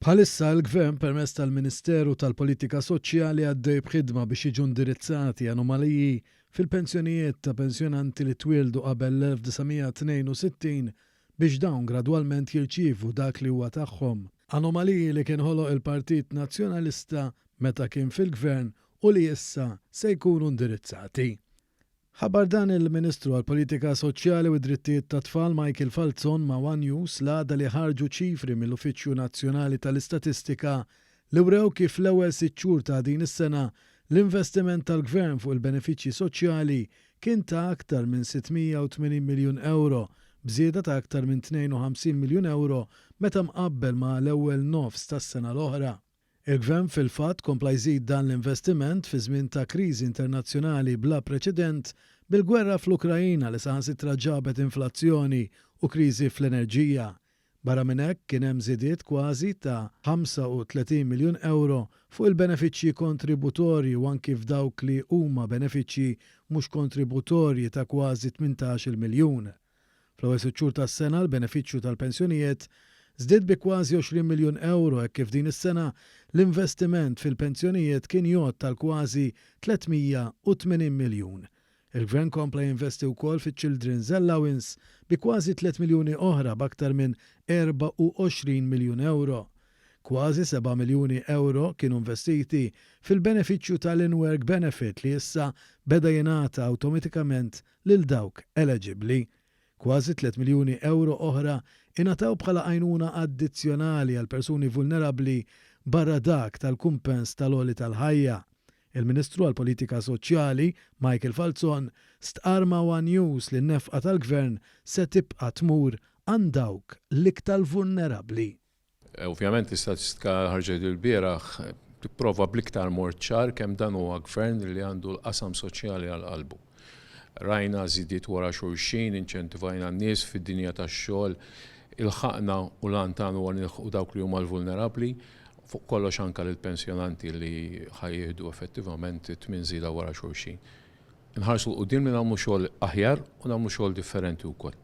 Bħalissa l-Gvern permezz tal-Ministeru tal-Politika Soċjali għaddej b'ħidma biex jiġu indirizzati anomaliji fil-pensjonijiet ta' pensjonanti li twieldu qabel l-1962 biex dawn gradwalment jirċievu dak li huwa tagħhom. Anomaliji li kien ħoloq il-Partit Nazzjonalista meta kien fil-Gvern u li issa se jkunu indirizzati. Ħabbar dan il-Ministru għall-Politika Soċjali u d-Drittijiet tat-Tfal Michael Falzon ma' one News l-għada li ħarġu ċifri mill-Uffiċċju Nazzjonali tal-Istatistika li wrew kif fl-ewwel sitt xhur ta' din is-sena l-investiment tal-Gvern fuq il-benefiċċji soċjali kien ta' aktar minn 680 miljun ewro b'żieda ta' aktar minn 52 miljun ewro meta mqabbel ma' l-ewwel nofs tas-sena l-oħra. Il-Gvern fil-fatt kompla jżid dan l-investiment fi żmien ta' kriżi internazzjonali bla preċedent bil-gwerra fl-Ukraina li saħansitra ġabet inflazzjoni u kriżi fl-enerġija. Barra minn hekk kien hemm żidiet kważi ta' 35 miljun ewro fuq il-benefiċċji kontributorji u anki f'dawk li huma benefiċċji mhux kontributorji ta' kważi 18-il miljun. Fl-ewwel sitt xhur tas-sena l-benefiċċju tal-pensjonijiet żdied bi kważi 20 miljun ewro hekk kif din is-sena l-investiment fil-pensjonijiet kien jgħodd għal kważi 380 miljun. Il-Gvern kompla jinvesti wkoll fiċ-Children's Allowance bi kważi tliet miljuni oħra b'aktar minn 24 miljun ewro. Kważi seba' miljuni ewro kienu investiti fil-benefiċċju tal-In-Work Benefit li issa beda jingħata awtomatikament lil dawk eleġibbli. Kważi tliet miljuni ewro oħra ingħataw bħala għajnuna addizzjonali għal persuni vulnerabbli barra dak tal-kumpens tal-għoli tal-ħajja. Il-Ministru għall-Politika Soċjali, Michael Falzon, stqarr ma' one News li n-nefqa tal-Gvern se tibqa' tmur għand dawk l-iktar vulnerabbli. Ovvjament l-istatistika li ħarġet ilbieraħ tipprova bl-iktar mod ċar kemm dan huwa gvern li għandu l-qasam soċjali għal qalbu. Rajna żidiet wara xulxin, inċentivajna n-nies fid-dinja tax-xogħol, ilħaqna u l-għan tagħna huwa nilħqu dawk li huma l-vulnerabbli, fuq kollox anke lill-pensjonanti li ħa jieħdu effettivament tmien żieda wara xulxin. Inħarsu 'l quddiem li nagħmlu xogħol aħjar u nagħmlu xogħol differenti wkoll.